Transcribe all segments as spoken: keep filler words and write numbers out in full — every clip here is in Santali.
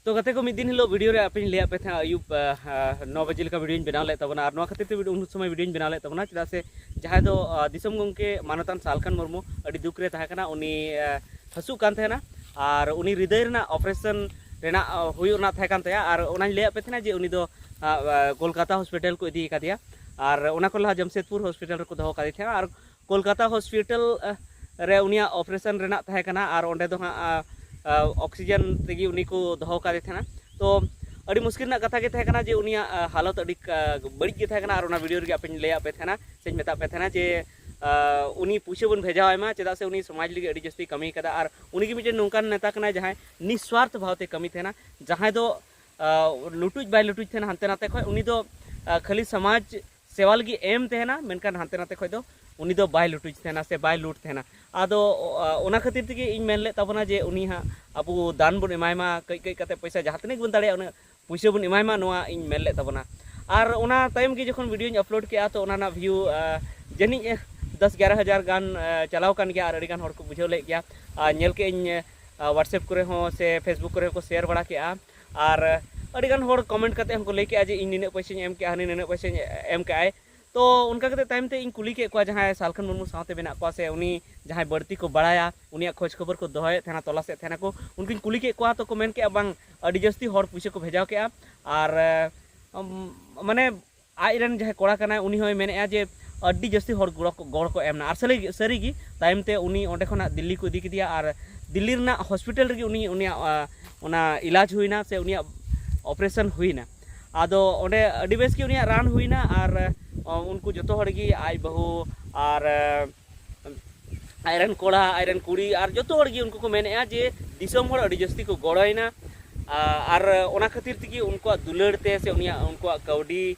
ᱛᱚ ᱜᱟᱛᱮ ᱠᱚ, ᱢᱤᱫ ᱫᱤᱱ ᱦᱤᱞᱳᱜ ᱵᱷᱤᱰᱤᱭᱳ ᱨᱮ ᱟᱯᱮᱧ ᱞᱟᱹᱭᱟᱫ ᱯᱮ ᱛᱟᱦᱮᱸᱫ ᱟᱹᱭᱩᱵ ᱱᱚ ᱵᱟᱡᱮ ᱞᱮᱠᱟ ᱵᱷᱤᱰᱤᱭᱳᱧ ᱵᱮᱱᱟᱣ ᱞᱮᱫ ᱛᱟᱵᱚᱱᱟ᱾ ᱟᱨ ᱱᱚᱣᱟ ᱠᱷᱟᱹᱛᱤᱨ ᱛᱮ ᱩᱱ ᱥᱚᱢᱚᱭ ᱵᱷᱤᱰᱤᱭᱳᱧ ᱵᱮᱱᱟᱣ ᱞᱮᱫ ᱛᱟᱵᱚᱱᱟ, ᱪᱮᱫᱟᱜ ᱥᱮ ᱡᱟᱦᱟᱸᱭ ᱫᱚ ᱫᱤᱥᱚᱢ ᱜᱚᱢᱠᱮ ᱢᱟᱱᱚᱛᱟᱱ ᱥᱟᱞᱠᱷᱟᱱ ᱢᱩᱨᱢᱩ ᱟᱹᱰᱤ ᱫᱩᱠ ᱨᱮ ᱛᱟᱦᱮᱸ ᱠᱟᱱᱟ᱾ ᱩᱱᱤ ᱦᱟᱹᱥᱩᱜ ᱠᱟᱱ ᱛᱟᱦᱮᱱᱟ ᱟᱨ ᱩᱱᱤ ᱦᱨᱤᱫᱟᱹᱭ ᱨᱮᱱᱟᱜ ᱚᱯᱟᱨᱮᱥᱚᱱ ᱨᱮᱱᱟᱜ ᱦᱩᱭᱩᱜ ᱨᱮᱱᱟᱜ ᱛᱟᱦᱮᱸ ᱠᱟᱱ ᱛᱟᱭᱟ᱾ ᱟᱨ ᱚᱱᱟᱧ ᱞᱟᱹᱭᱟᱫ ᱯᱮ ᱛᱟᱦᱮᱱᱟ ᱡᱮ ᱩᱱᱤ ᱫᱚ ᱠᱳᱞᱠᱟᱛᱟ ᱦᱚᱥᱯᱤᱴᱟᱞ ᱠᱚ ᱤᱫᱤ ᱟᱠᱟᱫᱮᱭᱟ᱾ ᱟᱨ ᱚᱱᱟ ᱠᱚ ᱞᱟᱦᱟ ᱡᱟᱢᱥᱮᱫᱽᱯᱩᱨ ᱦᱚᱥᱯᱤᱴᱟᱞ ᱨᱮᱠᱚ ᱫᱚᱦᱚ ᱠᱟᱫᱮ ᱛᱟᱦᱮᱸᱱᱟ᱾ ᱟᱨ ᱠᱳᱞᱠᱟᱛᱟ ᱦᱚᱥᱯᱤᱴᱟᱞ ᱨᱮ ᱩᱱᱤᱭᱟᱜ ᱚᱯᱟᱨᱮᱥᱚᱱ ᱨᱮᱱᱟᱜ ᱛᱟᱦᱮᱸ ᱠᱟᱱᱟ᱾ ᱟᱨ ᱚᱸᱰᱮ ᱫᱚ ᱦᱟᱸᱜ ᱚᱠᱥᱤᱡᱮᱱ ᱛᱮᱜᱮ ᱩᱱᱤ ᱠᱚ ᱫᱚᱦᱚ ᱠᱟᱫᱮ ᱛᱟᱦᱮᱱᱟ᱾ ᱛᱚ ᱟᱹᱰᱤ ᱢᱩᱥᱠᱤᱞ ᱨᱮᱱᱟᱜ ᱠᱟᱛᱷᱟ ᱜᱮ ᱛᱟᱦᱮᱸ ᱠᱟᱱᱟ ᱡᱮ ᱩᱱᱤᱭᱟᱜ ᱦᱟᱞᱚᱛ ᱟᱹᱰᱤ ᱵᱟᱹᱲᱤᱡ ᱜᱮ ᱛᱟᱦᱮᱸ ᱠᱟᱱᱟ᱾ ᱟᱨ ᱚᱱᱟ ᱵᱷᱤᱰᱤᱭᱳ ᱨᱮᱜᱮ ᱟᱯᱮᱧ ᱞᱟᱹᱭᱟᱫ ᱯᱮ ᱛᱟᱦᱮᱱᱟ ᱥᱮᱧ ᱢᱮᱛᱟᱫ ᱯᱮ ᱛᱟᱦᱮᱱᱟ ᱡᱮ ᱩᱱᱤ ᱯᱩᱭᱥᱟᱹ ᱵᱚᱱ ᱵᱷᱮᱡᱟᱣᱟᱭ ᱢᱟ, ᱪᱮᱫᱟᱜ ᱥᱮ ᱩᱱᱤ ᱥᱚᱢᱟᱡᱽ ᱞᱟᱹᱜᱤᱫ ᱟᱹᱰᱤ ᱡᱟᱹᱥᱛᱤ ᱠᱟᱹᱢᱤ ᱠᱟᱫᱟ᱾ ᱟᱨ ᱩᱱᱤ ᱜᱮ ᱢᱤᱫᱴᱮᱱ ᱱᱚᱝᱠᱟᱱ ᱱᱮᱛᱟ ᱠᱟᱱᱟᱭ ᱡᱟᱦᱟᱸᱭ ᱱᱤᱥᱣᱟᱨᱛᱷ ᱵᱷᱟᱵᱽ ᱛᱮ ᱠᱟᱹᱢᱤ ᱛᱟᱦᱮᱱᱟ, ᱡᱟᱦᱟᱸᱭ ᱫᱚ ᱞᱩᱴᱩᱡ ᱵᱟᱭ ᱞᱩᱴᱩᱡ ᱛᱟᱦᱮᱱᱟ ᱦᱟᱱᱛᱮ ᱱᱟᱛᱮ ᱠᱷᱚᱱ᱾ ᱩᱱᱤ ᱫᱚ ᱠᱷᱟᱹᱞᱤ ᱥᱚᱢᱟᱡᱽ ᱥᱮᱣᱟ ᱞᱟᱹᱜᱤᱫ ᱮᱢ ᱛᱟᱦᱮᱱᱟ, ᱢᱮᱱᱠᱷᱟᱱ ᱦᱟᱱᱛᱮ ᱱᱟᱛᱮ ᱠᱷᱚᱱ ᱫᱚ ᱩᱱᱤ ᱫᱚ ᱵᱟᱭ ᱞᱩᱴᱩᱡ ᱛᱟᱦᱮᱱᱟ ᱥᱮ ᱵᱟᱭ ᱞᱩᱴ ᱛᱟᱦᱮᱱᱟ᱾ ᱟᱫᱚ ᱚᱱᱟ ᱠᱷᱟᱹᱛᱤᱨ ᱛᱮᱜᱮ ᱤᱧ ᱢᱮᱱ ᱞᱮᱫ ᱛᱟᱵᱚᱱᱟ ᱡᱮ ᱩᱱᱤ ᱦᱟᱸᱜ ᱟᱵᱚ ᱫᱟᱱ ᱵᱚᱱ ᱮᱢᱟᱭ ᱢᱟ, ᱠᱟᱹᱡ ᱠᱟᱹᱡ ᱠᱟᱛᱮ ᱯᱚᱭᱥᱟ ᱡᱟᱦᱟᱸ ᱛᱤᱱᱟᱹᱜ ᱵᱚᱱ ᱫᱟᱲᱮᱭᱟᱜᱼᱟ ᱩᱱᱟᱹᱜ ᱯᱩᱭᱥᱟᱹ ᱵᱚᱱ ᱮᱢᱟᱭ ᱢᱟ, ᱱᱚᱣᱟ ᱤᱧ ᱢᱮᱱ ᱞᱮᱫ ᱛᱟᱵᱚᱱᱟ᱾ ᱟᱨ ᱚᱱᱟ ᱛᱟᱭᱚᱢ ᱜᱮ ᱡᱚᱠᱷᱚᱱ ᱵᱷᱤᱰᱤᱭᱳᱧ ᱟᱯᱞᱳᱰ ᱠᱮᱜᱼᱟ, ᱛᱚ ᱚᱱᱟ ᱨᱮᱱᱟᱜ ᱵᱷᱤᱭᱩ ᱡᱟᱹᱱᱤᱡ ᱫᱚᱥ ᱮᱜᱟᱨᱚ ᱦᱟᱡᱟᱨ ᱜᱟᱱ ᱪᱟᱞᱟᱣ ᱠᱟᱱ ᱜᱮᱭᱟ᱾ ᱟᱨ ᱟᱹᱰᱤᱜᱟᱱ ᱦᱚᱲ ᱠᱚ ᱵᱩᱡᱷᱟᱹᱣ ᱞᱮᱫ ᱜᱮᱭᱟ᱾ ᱟᱨ ᱧᱮᱞ ᱠᱮᱜᱼᱟᱹᱧ WhatsApp ᱠᱚᱨᱮ ᱦᱚᱸ ᱥᱮ Facebook ᱠᱚᱨᱮ ᱦᱚᱸᱠᱚ ᱥᱮᱭᱟᱨ ᱵᱟᱲᱟ ᱠᱮᱜᱼᱟ᱾ ᱟᱨ ᱟᱹᱰᱤᱜᱟᱱ ᱦᱚᱲ ᱠᱚᱢᱮᱱᱴ ᱠᱟᱛᱮ ᱦᱚᱸᱠᱚ ᱞᱟᱹᱭ ᱠᱮᱜᱼᱟ ᱡᱮ ᱤᱧ ᱱᱤᱱᱟᱹᱜ ᱯᱚᱭᱥᱟᱧ ᱮᱢ ᱠᱮᱜᱼᱟ, ᱦᱟᱹᱱᱤ ᱱᱤᱱᱟᱹᱜ ᱯᱚᱭᱥᱟᱧ ᱮᱢ ᱠᱟᱜᱼᱟᱭ᱾ ᱛᱚ ᱚᱱᱠᱟ ᱠᱟᱛᱮ ᱛᱟᱭᱚᱢ ᱛᱮ ᱤᱧ ᱠᱩᱞᱤ ᱠᱮᱫ ᱠᱚᱣᱟ ᱡᱟᱦᱟᱸᱭ ᱥᱟᱞᱠᱷᱟᱱ ᱢᱩᱨᱢᱩ ᱥᱟᱶᱛᱮ ᱢᱮᱱᱟᱜ ᱠᱚᱣᱟ ᱥᱮ ᱩᱱᱤ ᱡᱟᱦᱟᱸᱭ ᱵᱟᱹᱲᱛᱤ ᱠᱚ ᱵᱟᱲᱟᱭᱟ, ᱩᱱᱤᱭᱟᱜ ᱠᱷᱳᱡᱽ ᱠᱷᱚᱵᱚᱨ ᱠᱚ ᱫᱚᱦᱚᱭᱮᱫ ᱛᱟᱦᱮᱱᱟ, ᱛᱚᱞᱟᱥᱮᱫ ᱛᱟᱦᱮᱱᱟᱠᱚ, ᱩᱱᱠᱩᱧ ᱠᱩᱞᱤ ᱠᱮᱫ ᱠᱚᱣᱟ᱾ ᱛᱚ ᱠᱚ ᱢᱮᱱ ᱠᱮᱜᱼᱟ ᱵᱟᱝ, ᱟᱹᱰᱤ ᱡᱟᱹᱥᱛᱤ ᱦᱚᱲ ᱯᱩᱭᱥᱟᱹ ᱠᱚ ᱵᱷᱮᱡᱟᱣ ᱠᱮᱜᱼᱟ᱾ ᱟᱨ ᱢᱟᱱᱮ ᱟᱡ ᱨᱮᱱ ᱡᱟᱦᱟᱸᱭ ᱠᱚᱲᱟ ᱠᱟᱱᱟᱭ ᱩᱱᱤ ᱦᱚᱸᱭ ᱢᱮᱱᱮᱫᱼᱟ ᱡᱮ ᱟᱹᱰᱤ ᱡᱟᱹᱥᱛᱤ ᱦᱚᱲ ᱜᱚᱲᱚ ᱠᱚ, ᱜᱚᱲ ᱠᱚ ᱮᱢ ᱮᱱᱟ᱾ ᱟᱨ ᱥᱟᱹᱨᱤ ᱥᱟᱹᱨᱤᱜᱮ ᱛᱟᱭᱚᱢ ᱛᱮ ᱩᱱᱤ ᱚᱸᱰᱮ ᱠᱷᱚᱱᱟᱜ ᱫᱤᱞᱞᱤ ᱠᱚ ᱤᱫᱤ ᱠᱮᱫᱮᱭᱟ᱾ ᱟᱨ ᱫᱤᱞᱞᱤ ᱨᱮᱱᱟᱜ ᱦᱚᱥᱯᱤᱴᱟᱞ ᱨᱮᱜᱮ ᱩᱱᱤ, ᱩᱱᱤᱭᱟᱜ ᱚᱱᱟ ᱤᱞᱟᱡᱽ ᱦᱩᱭᱱᱟ ᱥᱮ ᱩᱱᱤᱭᱟᱜ ᱚᱯᱟᱨᱮᱥᱚᱱ ᱦᱩᱭᱱᱟ᱾ ᱟᱫᱚ ᱚᱸᱰᱮ ᱟᱹᱰᱤ ᱵᱮᱥ ᱜᱮ ᱩᱱᱤᱭᱟᱜ ᱨᱟᱱ ᱦᱩᱭᱱᱟ᱾ ᱟᱨ ᱩᱱᱠᱩ ᱡᱚᱛᱚ ᱦᱚᱲ ᱜᱮ, ᱟᱡ ᱵᱟᱹᱦᱩ ᱟᱨ ᱟᱡ ᱨᱮᱱ ᱠᱚᱲᱟ, ᱟᱡ ᱨᱮᱱ ᱠᱩᱲᱤ ᱟᱨ ᱡᱚᱛᱚ ᱦᱚᱲ ᱜᱮ ᱩᱱᱠᱩ ᱠᱚ ᱢᱮᱱᱮᱫᱼᱟ ᱡᱮ ᱫᱤᱥᱚᱢ ᱦᱚᱲ ᱟᱹᱰᱤ ᱡᱟᱹᱥᱛᱤ ᱠᱚ ᱜᱚᱲᱚᱭᱮᱱᱟ᱾ ᱟᱨ ᱚᱱᱟ ᱠᱷᱟᱹᱛᱤᱨ ᱛᱮᱜᱮ ᱩᱱᱠᱩᱣᱟᱜ ᱫᱩᱞᱟᱹᱲ ᱛᱮ ᱥᱮ ᱩᱱᱤᱭᱟᱜ, ᱩᱱᱠᱩᱣᱟᱜ ᱠᱟᱹᱣᱰᱤ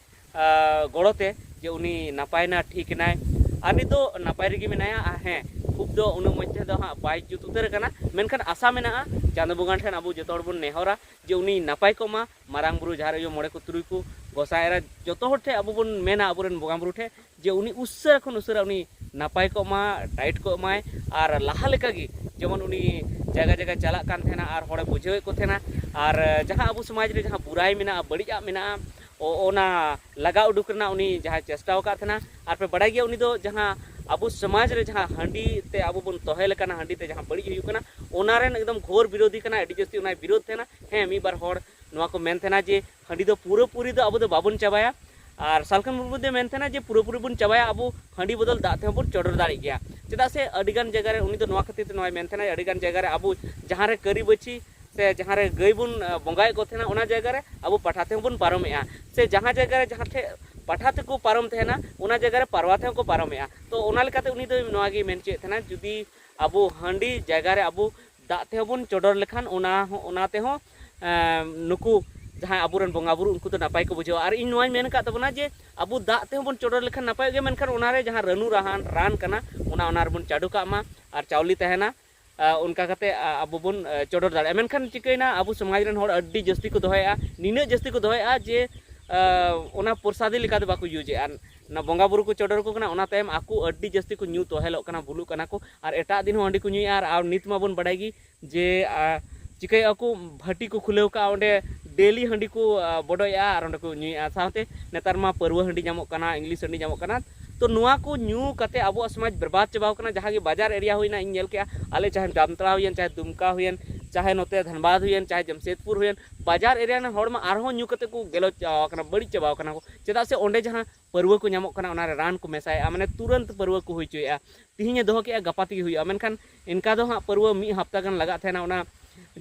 ᱜᱚᱲᱚ ᱛᱮ ᱡᱮ ᱩᱱᱤ ᱱᱟᱯᱟᱭᱱᱟ, ᱴᱷᱤᱠ ᱮᱱᱟᱭ᱾ ᱟᱨ ᱱᱤᱛᱚᱜ ᱱᱟᱯᱟᱭ ᱨᱮᱜᱮ ᱢᱮᱱᱟᱭᱟ᱾ ᱟᱨ ᱦᱮᱸ, ᱠᱷᱩᱵ ᱫᱚ ᱩᱱᱟᱹᱜ ᱢᱚᱡᱽ ᱛᱮᱫᱚ ᱦᱟᱸᱜ ᱵᱟᱭ ᱡᱩᱛ ᱩᱛᱟᱹᱨ ᱟᱠᱟᱱᱟ, ᱢᱮᱱᱠᱷᱟᱱ ᱟᱥᱟ ᱢᱮᱱᱟᱜᱼᱟ ᱪᱟᱸᱫᱚ ᱵᱚᱸᱜᱟ ᱴᱷᱮᱱ ᱟᱵᱚ ᱡᱚᱛᱚ ᱦᱚᱲ ᱵᱚᱱ ᱱᱮᱦᱚᱨᱟ ᱡᱮ ᱩᱱᱤ ᱱᱟᱯᱟᱭ ᱠᱚᱜ ᱢᱟ᱾ ᱢᱟᱨᱟᱝ ᱵᱩᱨᱩ, ᱡᱟᱦᱮᱨ ᱟᱭᱳ, ᱢᱚᱬᱮ ᱠᱚ ᱛᱩᱨᱩᱭ ᱠᱚ, ᱜᱚᱸᱥᱟᱭ ᱮᱨᱟ, ᱡᱚᱛᱚ ᱦᱚᱲ ᱴᱷᱮᱱ ᱟᱵᱚ ᱵᱚᱱ ᱢᱮᱱᱟ, ᱟᱵᱚᱨᱮᱱ ᱵᱚᱸᱜᱟ ᱵᱩᱨᱩ ᱴᱷᱮᱱ, ᱡᱮ ᱩᱱᱤ ᱩᱥᱟᱹᱨᱟ ᱠᱷᱚᱱ ᱩᱥᱟᱹᱨᱟ ᱩᱱᱤ ᱱᱟᱯᱟᱭ ᱠᱚᱜ ᱢᱟ, ᱴᱟᱭᱤᱴ ᱠᱚᱜ ᱢᱟᱭ᱾ ᱟᱨ ᱞᱟᱦᱟ ᱞᱮᱠᱟᱜᱮ ᱡᱮᱢᱚᱱ ᱩᱱᱤ ᱡᱟᱭᱜᱟ ᱡᱟᱭᱜᱟ ᱪᱟᱞᱟᱜ ᱠᱟᱱ ᱛᱟᱦᱮᱱᱟ ᱟᱨ ᱦᱚᱲᱮ ᱵᱩᱡᱷᱟᱹᱣᱮᱫ ᱠᱚ ᱛᱟᱦᱮᱱᱟ᱾ ᱟᱨ ᱡᱟᱦᱟᱸ ᱟᱵᱚ ᱥᱚᱢᱟᱡᱽ ᱨᱮ ᱡᱟᱦᱟᱸ ᱵᱩᱨᱟᱭ ᱢᱮᱱᱟᱜᱼᱟ, ᱵᱟᱹᱲᱤᱡᱟᱜ ᱢᱮᱱᱟᱜᱼᱟ, ᱚ- ᱚᱱᱟ ᱞᱟᱜᱟ ᱩᱰᱩᱠ ᱨᱮᱱᱟᱜ ᱩᱱᱤ ᱡᱟᱦᱟᱸ ᱪᱮᱥᱴᱟ ᱟᱠᱟᱫ ᱛᱟᱦᱮᱱᱟ᱾ ᱟᱨ ᱯᱮ ᱵᱟᱲᱟᱭ ᱜᱮᱭᱟ, ᱩᱱᱤ ᱫᱚ ᱡᱟᱦᱟᱸ ᱟᱵᱚ ᱥᱚᱢᱟᱡᱽ ᱨᱮ ᱡᱟᱦᱟᱸ ᱦᱟᱺᱰᱤ ᱛᱮ ᱟᱵᱚ ᱵᱚᱱ ᱛᱚᱦᱮ ᱞᱮᱠᱟᱱᱟ, ᱦᱟᱺᱰᱤ ᱛᱮ ᱡᱟᱦᱟᱸ ᱵᱟᱹᱲᱤᱡ ᱦᱩᱭᱩᱜ ᱠᱟᱱᱟ, ᱚᱱᱟ ᱨᱮᱱ ᱮᱠᱫᱚᱢ ᱜᱷᱳᱨ ᱵᱤᱨᱳᱫᱷᱤ ᱠᱟᱱᱟ, ᱟᱹᱰᱤ ᱡᱟᱹᱥᱛᱤ ᱚᱱᱟᱭ ᱵᱤᱨᱳᱫᱷ ᱛᱟᱦᱮᱱᱟ᱾ ᱦᱮᱸ, ᱢᱤᱫ ᱵᱟᱨ ᱦᱚᱲ ᱱᱚᱣᱟ ᱠᱚ ᱢᱮᱱ ᱛᱟᱦᱮᱱᱟ ᱡᱮ ᱦᱟᱺᱰᱤ ᱫᱚ ᱯᱩᱨᱟᱹᱯᱩᱨᱤ ᱫᱚ ᱟᱵᱚ ᱫᱚ ᱵᱟᱵᱚᱱ ᱪᱟᱵᱟᱭᱟ᱾ ᱟᱨ ᱥᱟᱞᱠᱷᱟᱱ ᱢᱩᱨᱢᱩ ᱫᱚᱭ ᱢᱮᱱ ᱛᱟᱦᱮᱱᱟ ᱡᱮ ᱯᱩᱨᱟᱹᱯᱩᱨᱤ ᱵᱚᱱ ᱪᱟᱵᱟᱭᱟ, ᱟᱵᱚ ᱦᱟᱺᱰᱤ ᱵᱚᱫᱚᱞ ᱫᱟᱜ ᱛᱮᱦᱚᱸ ᱵᱚᱱ ᱪᱚᱰᱚᱨ ᱫᱟᱲᱮᱜ ᱜᱮᱭᱟ᱾ ᱪᱮᱫᱟᱜ ᱥᱮ ᱟᱹᱰᱤᱜᱟᱱ ᱡᱟᱭᱜᱟ ᱨᱮ ᱩᱱᱤ ᱫᱚ ᱱᱚᱣᱟ ᱠᱷᱟᱹᱛᱤᱨ ᱛᱮ ᱱᱚᱣᱟᱭ ᱢᱮᱱ ᱛᱟᱦᱮᱱᱟ, ᱟᱹᱰᱤᱜᱟᱱ ᱡᱟᱭᱜᱟ ᱨᱮ ᱟᱵᱚ ᱡᱟᱦᱟᱸ ᱨᱮ ᱠᱟᱹᱨᱤ ᱵᱟᱹᱪᱷᱤ ᱥᱮ ᱡᱟᱦᱟᱸ ᱨᱮ ᱜᱟᱹᱭ ᱵᱚᱱ ᱟᱸ, ᱵᱚᱸᱜᱟᱭᱮᱫ ᱠᱚ ᱛᱟᱦᱮᱱᱟ, ᱚᱱᱟ ᱡᱟᱭᱜᱟ ᱨᱮ ᱟᱵᱚ ᱯᱟᱴᱷᱟ ᱛᱮᱦᱚᱸ ᱵᱚᱱ ᱯᱟᱨᱚᱢᱮᱜᱼᱟ᱾ ᱥᱮ ᱡᱟᱦᱟᱸ ᱡᱟᱭᱜᱟ ᱨᱮ ᱡᱟᱦᱟᱸ ᱴᱷᱮᱡ ᱯᱟᱴᱷᱟ ᱛᱮᱠᱚ ᱯᱟᱨᱚᱢ ᱛᱟᱦᱮᱱᱟ, ᱚᱱᱟ ᱡᱟᱭᱜᱟ ᱨᱮ ᱯᱟᱨᱣᱟ ᱛᱮᱦᱚᱸ ᱠᱚ ᱯᱟᱨᱚᱢᱮᱜᱼᱟ᱾ ᱛᱚ ᱚᱱᱟ ᱞᱮᱠᱟᱛᱮ ᱩᱱᱤ ᱫᱚ ᱱᱚᱣᱟ ᱜᱮᱭ ᱢᱮᱱ ᱦᱚᱪᱚᱭᱮᱫ ᱛᱟᱦᱮᱱᱟ, ᱡᱩᱫᱤ ᱟᱵᱚ ᱦᱟᱺᱰᱤ ᱡᱟᱭᱜᱟ ᱨᱮ ᱟᱵᱚ ᱫᱟᱜ ᱛᱮᱦᱚᱸ ᱵᱚᱱ ᱪᱚᱰᱚᱨ ᱞᱮᱠᱷᱟᱱ, ᱚᱱᱟ ᱦᱚᱸ, ᱚᱱᱟ ᱛᱮᱦᱚᱸ ᱮᱸ, ᱱᱩᱠᱩ ᱡᱟᱦᱟᱸᱭ ᱟᱵᱚᱨᱮᱱ ᱵᱚᱸᱜᱟ ᱵᱩᱨᱩ, ᱩᱱᱠᱩ ᱫᱚ ᱱᱟᱯᱟᱭ ᱠᱚ ᱵᱩᱡᱷᱟᱹᱣᱟ᱾ ᱟᱨ ᱤᱧ ᱱᱚᱣᱟᱧ ᱢᱮᱱ ᱟᱠᱟᱫ ᱛᱟᱵᱚᱱᱟ ᱡᱮ ᱟᱵᱚ ᱫᱟᱜ ᱛᱮᱦᱚᱸ ᱵᱚᱱ ᱪᱚᱰᱚᱨ ᱞᱮᱠᱷᱟᱱ ᱱᱟᱯᱟᱭᱚᱜ ᱜᱮᱭᱟ, ᱢᱮᱱᱠᱷᱟᱱ ᱚᱱᱟᱨᱮ ᱡᱟᱦᱟᱸ ᱨᱟᱹᱱᱩ ᱨᱟᱦᱟᱱ ᱨᱟᱱ ᱠᱟᱱᱟ, ᱚᱱᱟ ᱚᱱᱟ ᱨᱮᱵᱚᱱ ᱪᱟᱰᱚ ᱠᱟᱜ ᱢᱟ ᱟᱨ ᱪᱟᱣᱞᱮ ᱛᱟᱦᱮᱱᱟ᱾ ᱟᱸ, ᱚᱱᱠᱟ ᱠᱟᱛᱮ, ᱟ-, ᱟᱵᱚ ᱵᱚᱱ, ᱟᱸ, ᱪᱚᱰᱚᱨ ᱫᱟᱲᱮᱭᱟᱜᱼᱟ᱾ ᱢᱮᱱᱠᱷᱟᱱ ᱪᱤᱠᱟᱹᱭᱮᱱᱟ, ᱟᱵᱚ ᱥᱚᱢᱟᱡᱽ ᱨᱮᱱ ᱦᱚᱲ ᱟᱹᱰᱤ ᱡᱟᱹᱥᱛᱤ ᱠᱚ ᱫᱚᱦᱚᱭᱮᱫᱼᱟ, ᱱᱤᱱᱟᱹᱜ ᱡᱟᱹᱥᱛᱤ ᱠᱚ ᱫᱚᱦᱚᱭᱮᱫᱼᱟ ᱡᱮ, ᱟᱸ, ᱚᱱᱟ ᱯᱨᱚᱥᱟᱫᱤ ᱞᱮᱠᱟ ᱫᱚ ᱵᱟᱠᱚ ᱤᱭᱩᱡᱮᱫᱼᱟ᱾ ᱚᱱᱟ ᱵᱚᱸᱜᱟ ᱵᱩᱨᱩ ᱠᱚ ᱪᱚᱰᱚᱨ ᱟᱠᱚ ᱠᱟᱱᱟ, ᱚᱱᱟ ᱛᱟᱭᱚᱢ ᱟᱠᱚ ᱟᱹᱰᱤ ᱡᱟᱹᱥᱛᱤ ᱠᱚ ᱧᱩ ᱛᱚᱦᱮᱞᱚᱜ ᱠᱟᱱᱟ, ᱵᱩᱞᱩᱜ ᱠᱟᱱᱟ ᱠᱚ, ᱟᱨ ᱮᱴᱟᱜ ᱫᱤᱱ ᱦᱚᱸ ᱦᱟᱺᱰᱤ ᱠᱚ ᱧᱩᱭᱮᱫᱼᱟ᱾ ᱟᱨ, ᱟᱨ ᱱᱤᱛ ᱢᱟᱵᱚᱱ ᱵᱟᱲᱟᱭ ᱜᱮ ᱡᱮ, ᱟᱸ, ᱪᱤᱠᱟᱹᱭᱮᱫᱼᱟ ᱠᱚ, ᱵᱷᱟᱹᱴᱤ ᱠᱚ ᱠᱷᱩᱞᱟᱹᱣ ᱠᱟᱜᱼᱟ, ᱚᱸᱰᱮ ᱰᱮᱞᱤ ᱦᱟᱺᱰᱤ ᱠᱚ, ᱟᱸ, ᱵᱚᱰᱚᱡᱮᱫᱼᱟ ᱟᱨ ᱚᱸᱰᱮ ᱠᱚ ᱧᱩᱭᱮᱫᱼᱟ᱾ ᱥᱟᱶᱛᱮ ᱱᱮᱛᱟᱨ ᱢᱟ ᱯᱟᱹᱨᱣᱟᱹ ᱦᱟᱺᱰᱤ ᱧᱟᱢᱚᱜ ᱠᱟᱱᱟ, ᱤᱝᱞᱤᱥ ᱦᱟᱺᱰᱤ ᱧᱟᱢᱚᱜ ᱠᱟᱱᱟ᱾ ᱛᱚ ᱱᱚᱣᱟ ᱠᱚ ᱧᱩ ᱠᱟᱛᱮ ᱟᱵᱚᱣᱟᱜ ᱥᱚᱢᱟᱡᱽ ᱵᱮᱨᱵᱟᱫ ᱪᱟᱵᱟᱣ ᱠᱟᱱᱟ᱾ ᱡᱟᱦᱟᱸ ᱜᱮ ᱵᱟᱡᱟᱨ ᱮᱨᱤᱭᱟ ᱦᱩᱭᱱᱟ, ᱤᱧ ᱧᱮᱞ ᱠᱮᱜᱼᱟ, ᱟᱞᱮ ᱪᱟᱦᱮ ᱡᱟᱢᱛᱟᱲᱟ ᱦᱩᱭᱮᱱ, ᱪᱟᱦᱮ ᱫᱩᱢᱠᱟ ᱦᱩᱭᱮᱱ, ᱪᱟᱦᱮ ᱱᱚᱛᱮ ᱫᱷᱟᱱᱵᱟᱫᱽ ᱦᱩᱭᱮᱱ, ᱪᱟᱦᱮ ᱡᱟᱢᱥᱮᱫᱽᱯᱩᱨ ᱦᱩᱭᱮᱱ, ᱵᱟᱡᱟᱨ ᱮᱨᱤᱭᱟ ᱨᱮᱱ ᱦᱚᱲ ᱢᱟ ᱟᱨᱦᱚᱸ ᱧᱩ ᱠᱟᱛᱮ ᱠᱚ ᱜᱮᱞᱚᱪ ᱪᱟᱵᱟᱣ ᱠᱟᱱᱟ, ᱵᱟᱹᱲᱤᱡ ᱪᱟᱵᱟᱣ ᱠᱟᱱᱟ ᱠᱚ᱾ ᱪᱮᱫᱟᱜ ᱥᱮ ᱚᱸᱰᱮ ᱡᱟᱦᱟᱸ ᱯᱟᱹᱨᱣᱟᱹ ᱠᱚ ᱧᱟᱢᱚᱜ ᱠᱟᱱᱟ, ᱚᱱᱟᱨᱮ ᱨᱟᱱ ᱠᱚ ᱢᱮᱥᱟᱭᱮᱫᱼᱟ, ᱢᱟᱱᱮ ᱛᱩᱨᱟᱹᱱᱛ ᱯᱟᱹᱨᱣᱟᱹ ᱠᱚ ᱦᱩᱭ ᱦᱚᱪᱚᱭᱮᱫᱼᱟ, ᱛᱤᱦᱤᱧᱮ ᱫᱚᱦᱚ ᱠᱮᱜᱼᱟ, ᱜᱟᱯᱟ ᱛᱮᱜᱮ ᱦᱩᱭᱩᱜᱼᱟ᱾ ᱢᱮᱱᱠᱷᱟᱱ ᱤᱱᱠᱟ ᱫᱚ ᱦᱟᱸᱜ ᱯᱟᱹᱨᱣᱟᱹ ᱢᱤᱫ ᱦᱟᱯᱛᱟ ᱜᱟᱱ ᱞᱟᱜᱟᱜ ᱛᱟᱦᱮᱱᱟ, ᱚᱱᱟ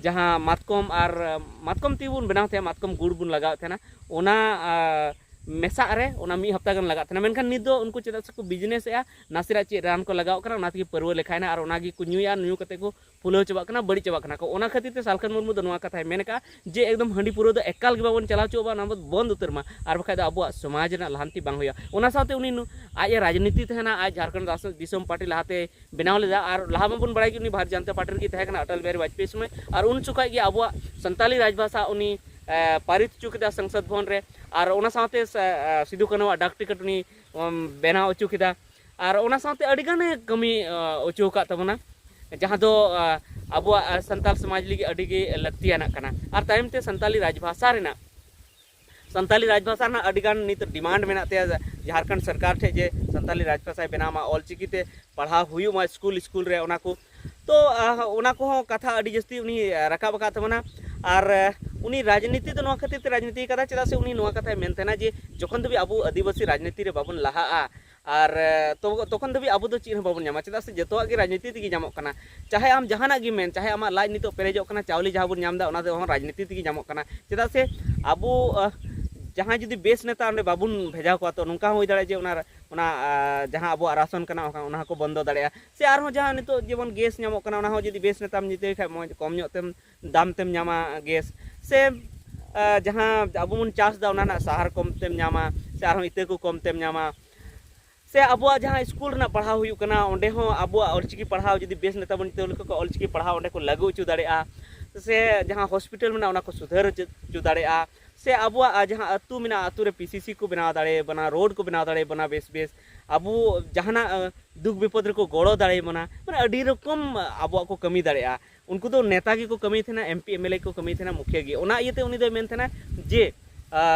ᱡᱟᱦᱟᱸ ᱢᱟᱛᱠᱚᱢ ᱟᱨ, ᱢᱟᱛᱠᱚᱢ ᱛᱮᱜᱮ ᱵᱚᱱ ᱵᱮᱱᱟᱣ ᱛᱟᱦᱮᱸᱫ, ᱢᱟᱛᱠᱚᱢ ᱜᱩᱲ ᱵᱚᱱ ᱞᱟᱜᱟᱣᱮᱫ ᱛᱟᱦᱮᱱᱟ, ᱚᱱᱟ, ᱟ, ᱢᱮᱥᱟᱜ ᱨᱮ ᱚᱱᱟ ᱢᱤᱫ ᱦᱟᱯᱛᱟ ᱜᱟᱱ ᱞᱟᱜᱟᱜ ᱛᱟᱦᱮᱱᱟ᱾ ᱢᱮᱱᱠᱷᱟᱱ ᱱᱤᱛ ᱫᱚ ᱩᱱᱠᱩ ᱪᱮᱫᱟᱜ ᱥᱮᱠᱚ ᱵᱤᱡᱽᱱᱮᱥᱮᱜᱼᱟ, ᱱᱟᱥᱮᱱᱟᱜ ᱪᱮᱫ ᱨᱟᱱ ᱠᱚ ᱞᱟᱜᱟᱣ ᱠᱟᱱᱟ, ᱚᱱᱟ ᱛᱮᱜᱮ ᱯᱟᱹᱨᱣᱟᱹ ᱞᱮᱠᱷᱟᱭᱮᱱᱟ ᱟᱨ ᱚᱱᱟ ᱜᱮᱠᱚ ᱧᱩᱭᱟ, ᱧᱩ ᱠᱟᱛᱮ ᱠᱚ ᱯᱷᱩᱞᱟᱹᱣ ᱪᱟᱵᱟᱜ ᱠᱟᱱᱟ, ᱵᱟᱹᱲᱤᱡ ᱪᱟᱵᱟᱜ ᱠᱟᱱᱟ ᱠᱚ᱾ ᱚᱱᱟ ᱠᱷᱟᱹᱛᱤᱨ ᱛᱮ ᱥᱟᱞᱠᱷᱟᱱ ᱢᱩᱨᱢᱩ ᱫᱚ ᱱᱚᱣᱟ ᱠᱟᱛᱷᱟᱭ ᱢᱮᱱ ᱟᱠᱟᱫᱼᱟ ᱡᱮ ᱮᱠᱫᱚᱢ ᱦᱟᱺᱰᱤ ᱯᱟᱹᱣᱨᱟᱹ ᱫᱚ ᱮᱠᱟᱞ ᱜᱮ ᱵᱟᱵᱚᱱ ᱪᱟᱞᱟᱣ ᱦᱚᱪᱚᱣᱟᱜ ᱢᱟ, ᱚᱱᱟ ᱵᱚ ᱵᱚᱱᱫ ᱩᱛᱟᱹᱨ ᱢᱟ, ᱟᱨ ᱵᱟᱠᱷᱟᱡ ᱫᱚ ᱟᱵᱚᱣᱟᱜ ᱥᱚᱢᱟᱡᱽ ᱨᱮᱱᱟᱜ ᱞᱟᱦᱟᱱᱛᱤ ᱵᱟᱝ ᱦᱩᱭᱩᱜᱼᱟ᱾ ᱚᱱᱟ ᱥᱟᱶᱛᱮ ᱩᱱᱤ ᱱᱩ-, ᱟᱡ ᱮ ᱨᱟᱡᱽᱱᱤᱛᱤ ᱛᱟᱦᱮᱱᱟ, ᱟᱡ ᱡᱷᱟᱲᱠᱷᱚᱸᱰ ᱨᱟᱥ-, ᱫᱤᱥᱚᱢ ᱯᱟᱨᱴᱤ ᱞᱟᱦᱟᱛᱮ ᱵᱮᱱᱟᱣ ᱞᱮᱫᱟ, ᱟᱨ ᱞᱟᱦᱟ ᱢᱟᱵᱚᱱ ᱵᱟᱲᱟᱭ ᱜᱮ ᱩᱱᱤ ᱵᱷᱟᱨᱚᱛ ᱡᱟᱱᱛᱟ ᱯᱟᱨᱴᱤ ᱨᱮᱜᱮ ᱛᱟᱦᱮᱸ ᱠᱟᱱᱟ ᱚᱴᱚᱞ ᱵᱤᱦᱟᱨᱤ ᱵᱟᱡᱽᱯᱮᱭᱤ ᱥᱚᱢᱚᱭ, ᱟᱨ ᱩᱱ ᱡᱚᱠᱷᱟᱡ ᱜᱮ ᱟᱵᱚᱣᱟᱜ ᱥᱟᱱᱛᱟᱞᱤ ᱨᱟᱡᱽᱵᱷᱟᱥᱟ ᱩᱱᱤ, ᱮ, ᱯᱟᱹᱨᱤᱛ ᱦᱚᱪᱚ ᱠᱮᱫᱟ ᱥᱚᱝᱥᱚᱫ ᱵᱷᱚᱵᱚᱱ ᱨᱮ, ᱟᱨ ᱚᱱᱟ ᱥᱟᱶᱛᱮ ᱥᱟ-, ᱮ, ᱥᱤᱫᱩ ᱠᱟᱹᱱᱦᱩᱣᱟᱜ ᱰᱟᱠ ᱴᱤᱠᱤᱴ ᱩᱱᱤ, ᱩᱢ, ᱵᱮᱱᱟᱣ ᱦᱚᱪᱚ ᱠᱮᱫᱟ, ᱟᱨ ᱚᱱᱟ ᱥᱟᱶᱛᱮ ᱟᱹᱰᱤ ᱜᱟᱱᱮ ᱠᱟᱹᱢᱤ, ᱮ, ᱦᱚᱪᱚ ᱟᱠᱟᱫ ᱛᱟᱵᱚᱱᱟ᱾ ᱡᱟᱦᱟᱸ ᱫᱚ ᱟᱵᱚᱣᱟᱜ ᱥᱟᱱᱛᱟᱲ ᱥᱚᱢᱟᱡᱽ ᱞᱟᱹᱜᱤᱫ ᱟᱹᱰᱤ ᱜᱮ ᱞᱟᱹᱠᱛᱤᱭᱟᱱᱟᱜ ᱠᱟᱱᱟ᱾ ᱟᱨ ᱛᱟᱭᱚᱢ ᱛᱮ ᱥᱟᱱᱛᱟᱲᱤ ᱨᱟᱡᱽᱵᱷᱟᱥᱟ ᱨᱮᱱᱟᱜ ᱥᱟᱱᱛᱟᱲᱤ ᱨᱟᱡᱽᱵᱷᱟᱥᱟ ᱨᱮᱱᱟᱜ ᱟᱹᱰᱤ ᱜᱟᱱ ᱱᱤᱛ ᱰᱤᱢᱟᱱᱰ ᱢᱮᱱᱟᱜ ᱛᱟᱭᱟ᱾ ᱡᱷᱟᱲᱠᱷᱚᱸᱰ ᱥᱚᱨᱠᱟᱨ ᱴᱷᱮᱱ ᱡᱮ ᱥᱟᱱᱛᱟᱲᱤ ᱨᱟᱡᱽᱵᱷᱟᱥᱟᱭ ᱵᱮᱱᱟᱣ ᱢᱟ, ᱚᱞᱪᱤᱠᱤ ᱛᱮ ᱯᱟᱲᱦᱟᱣ ᱦᱩᱭᱩᱜ ᱢᱟ ᱥᱠᱩᱞ ᱥᱠᱩᱞ ᱨᱮ, ᱚᱱᱟ ᱠᱚ᱾ ᱛᱚ ᱚᱱᱟ ᱠᱚᱦᱚᱸ ᱠᱟᱛᱷᱟ ᱟᱹᱰᱤ ᱡᱟᱹᱥᱛᱤ ᱩᱱᱤ ᱨᱟᱠᱟᱵ ᱟᱠᱟᱫ ᱛᱟᱵᱚᱱᱟ᱾ ᱟᱨ ᱩᱱᱤ ᱨᱟᱡᱽᱱᱤᱛᱤ ᱫᱚ ᱱᱚᱣᱟ ᱠᱷᱟᱹᱛᱤᱨ ᱛᱮ ᱨᱟᱡᱽᱱᱤᱛᱤ ᱠᱟᱫᱟ, ᱪᱮᱫᱟᱜ ᱥᱮ ᱩᱱᱤ ᱱᱚᱣᱟ ᱠᱟᱛᱷᱟᱭ ᱢᱮᱱ ᱛᱟᱦᱮᱱᱟ ᱡᱮ ᱡᱚᱠᱷᱚᱱ ᱫᱷᱟᱹᱵᱤᱡ ᱟᱵᱚ ᱟᱹᱫᱤᱵᱟᱹᱥᱤ ᱨᱟᱡᱽᱱᱤᱛᱤ ᱨᱮ ᱵᱟᱵᱚᱱ ᱞᱟᱦᱟᱜᱼᱟ, ᱟᱨ ᱛᱚᱠᱷᱚᱱ ᱫᱷᱟᱹᱵᱤᱡ ᱟᱵᱚ ᱫᱚ ᱪᱮᱫ ᱦᱚᱸ ᱵᱟᱵᱚᱱ ᱧᱟᱢᱟ, ᱪᱮᱫᱟᱜ ᱥᱮ ᱡᱚᱛᱚᱣᱟᱜ ᱜᱮ ᱨᱟᱡᱽᱱᱤᱛᱤ ᱛᱮᱜᱮ ᱧᱟᱢᱚᱜ ᱠᱟᱱᱟ᱾ ᱪᱟᱦᱮ ᱟᱢ ᱡᱟᱦᱟᱱᱟᱜ ᱜᱮ ᱢᱮᱱ, ᱪᱟᱦᱮ ᱟᱢᱟᱜ ᱞᱟᱡ ᱱᱤᱛᱚᱜ ᱯᱮᱨᱮᱡᱚᱜ ᱠᱟᱱᱟ, ᱪᱟᱣᱞᱮ ᱡᱟᱦᱟᱸ ᱵᱚᱱ ᱧᱟᱢ ᱮᱫᱟ, ᱚᱱᱟ ᱫᱚ ᱨᱟᱡᱽᱱᱤᱛᱤ ᱛᱮᱜᱮ ᱧᱟᱢᱚᱜ ᱠᱟᱱᱟ᱾ ᱪᱮᱫᱟᱜ ᱥᱮ ᱟᱵᱚ ᱡᱟᱦᱟᱸᱭ ᱡᱩᱫᱤ ᱵᱮᱥ ᱱᱮᱛᱟ ᱚᱸᱰᱮ ᱵᱟᱵᱚᱱ ᱵᱷᱮᱡᱟ ᱠᱚᱣᱟ, ᱛᱚ ᱱᱚᱝᱠᱟ ᱦᱚᱸ ᱦᱩᱭ ᱫᱟᱲᱮᱭᱟᱜᱼᱟ ᱡᱮ ᱚᱱᱟ ᱚᱱᱟ ᱡᱟᱦᱟᱸ ᱟᱵᱚᱣᱟᱜ ᱨᱟᱥᱚᱱ ᱠᱟᱱᱟ, ᱚᱱᱟ ᱦᱚᱸᱠᱚ ᱵᱚᱱᱫᱚ ᱫᱟᱲᱮᱭᱟᱜᱼᱟ᱾ ᱥᱮ ᱟᱨᱦᱚᱸ ᱡᱟᱦᱟᱸ ᱱᱤᱛᱚᱜ ᱡᱮᱢᱚᱱ ᱜᱮᱥ ᱧᱟᱢᱚᱜ ᱠᱟᱱᱟ, ᱚᱱᱟ ᱦᱚᱸ ᱡᱩᱫᱤ ᱵᱮᱥ ᱱᱮᱛᱟᱢ ᱡᱤᱛᱟᱹᱣ ᱠᱷᱟᱡ ᱢᱚᱡᱽ, ᱠᱚᱢ ᱧᱚᱜ ᱛᱮᱢ ᱫᱟᱢ ᱛᱮᱢ ᱧᱟᱢᱟ ᱜᱮᱥ᱾ ᱥᱮ ᱡᱟᱦᱟᱸ ᱟᱵᱚ ᱵᱚᱱ ᱪᱟᱥ ᱮᱫᱟ, ᱚᱱᱟ ᱨᱮᱱᱟᱜ ᱥᱟᱦᱟᱨ ᱠᱚᱢ ᱛᱮᱢ ᱧᱟᱢᱟ, ᱥᱮ ᱟᱨᱦᱚᱸ ᱤᱛᱟᱹ ᱠᱚ ᱠᱚᱢ ᱛᱮᱢ ᱧᱟᱢᱟ᱾ ᱥᱮ ᱟᱵᱚᱣᱟᱜ ᱡᱟᱦᱟᱸ ᱥᱠᱩᱞ ᱨᱮᱱᱟᱜ ᱯᱟᱲᱦᱟᱣ ᱦᱩᱭᱩᱜ ᱠᱟᱱᱟ, ᱚᱸᱰᱮ ᱦᱚᱸ ᱟᱵᱚᱣᱟᱜ ᱚᱞᱪᱤᱠᱤ ᱯᱟᱲᱦᱟᱣ ᱡᱩᱫᱤ ᱵᱮᱥ ᱱᱮᱛᱟ ᱵᱚᱱ ᱡᱤᱛᱟᱹᱣ ᱞᱮᱠᱚ ᱠᱷᱟᱱ, ᱚᱞᱪᱤᱠᱤ ᱯᱟᱲᱦᱟᱣ ᱚᱸᱰᱮ ᱠᱚ ᱞᱟᱹᱜᱩ ᱦᱚᱪᱚ ᱫᱟᱲᱮᱭᱟᱜᱼᱟ᱾ ᱥᱮ ᱡᱟᱦᱟᱸ ᱦᱚᱥᱯᱤᱴᱟᱞ ᱢᱮᱱᱟᱜᱼᱟ, ᱚᱱᱟ ᱠᱚ ᱥᱩᱫᱷᱟᱹᱨ ᱦᱚᱪᱚ ᱫᱟᱲᱮᱭᱟᱜᱼᱟ᱾ ᱥᱮ ᱟᱵᱚᱣᱟᱜ ᱡᱟᱦᱟᱸ ᱟᱹᱛᱩ ᱢᱮᱱᱟᱜᱼᱟ, ᱟᱹᱛᱩ ᱨᱮ ᱯᱤᱥᱤᱥᱤ ᱠᱚ ᱵᱮᱱᱟᱣ ᱫᱟᱲᱮᱭᱟᱵᱚᱱᱟ, ᱨᱳᱰ ᱠᱚ ᱵᱮᱱᱟᱣ ᱫᱟᱲᱮᱭᱟᱵᱚᱱᱟ ᱵᱮᱥ ᱵᱮᱥ, ᱟᱵᱚ ᱡᱟᱦᱟᱱᱟᱜ ᱫᱩᱠ ᱵᱤᱯᱚᱫ ᱨᱮᱠᱚ ᱜᱚᱲᱚ ᱫᱟᱲᱮᱭᱟᱵᱚᱱᱟ, ᱢᱟᱱᱮ ᱟᱹᱰᱤ ᱨᱚᱠᱚᱢ ᱟᱵᱚᱣᱟᱜ ᱠᱚ ᱠᱟᱹᱢᱤ ᱫᱟᱲᱮᱭᱟᱜᱼᱟ᱾ ᱩᱱᱠᱩ ᱫᱚ ᱱᱮᱛᱟ ᱜᱮᱠᱚ ᱠᱟᱹᱢᱤ ᱛᱟᱦᱮᱱᱟ, M P M L A ᱠᱚ ᱠᱟᱹᱢᱤ ᱛᱟᱦᱮᱱᱟ, ᱢᱩᱠᱷᱤᱭᱟᱹ ᱜᱮ᱾ ᱚᱱᱟ ᱤᱭᱟᱹᱛᱮ ᱩᱱᱤ ᱫᱚᱭ ᱢᱮᱱ ᱛᱟᱦᱮᱱᱟ ᱡᱮ